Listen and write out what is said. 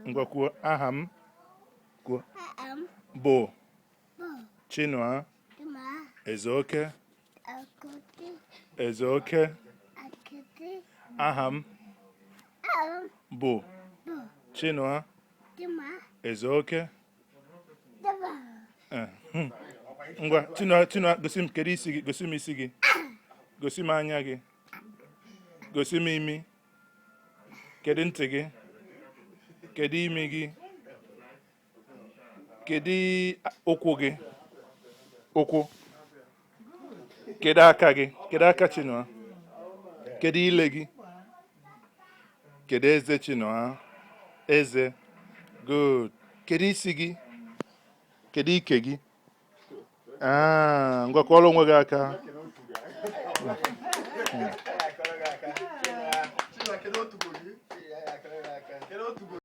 Ngwa, kwuo aha m. Kwuo. Aha m bụ bụ Chinua Chima Ezeoke. Akụti. Ezeoke. Akụti. Aha m Aha m bụ bụ Chinua Chima Ezeoke. Daba. Ngwa, Chinua, Chinua, gosi m. Kedu isi gị? Gosi m isi gị. Gosi m anya gị. Gosi m imi. Kedu ntị gị? Kedu imi gị? Kedu ụkwụ gị? Ụkwụ. Kedu aka gị? Kedu aka Chinua? Kedu ile gị? Kedu eze Chinua? Eze. Good. Kedu isi gị? Kedu ike gị? Ah, ngwa, kụọrọ onwe gị aka. Chinua, kedu otubo gị? Kedu otubo?